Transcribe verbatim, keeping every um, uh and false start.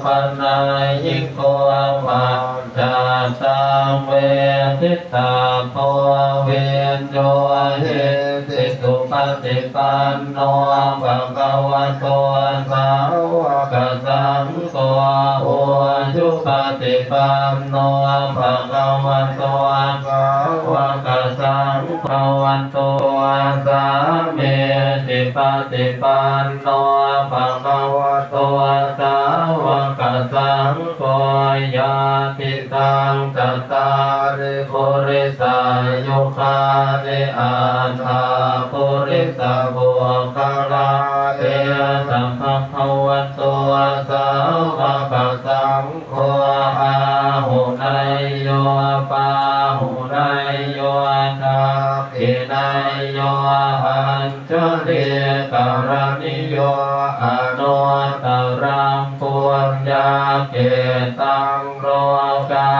opanayiko paccattaṃ veditabbo viññūhīti. Supaṭipanno bhagavato sāvakasaṅgho, ujupaṭipanno bhagavato sāvakasaṅgho, bhagavato sāmīcipaṭipanno bhagavato sāvakasaṅgho, yadidaṃ cattāri purisayugāni aṭṭha purisapuggalā, esa bhagavato sāvakasaṅgho, āhuneyyo pāhuneyyo dakkhiṇeyyo añjalikaraṇīyo, anuttaraṃ puññakkhettaṃ lokassāti.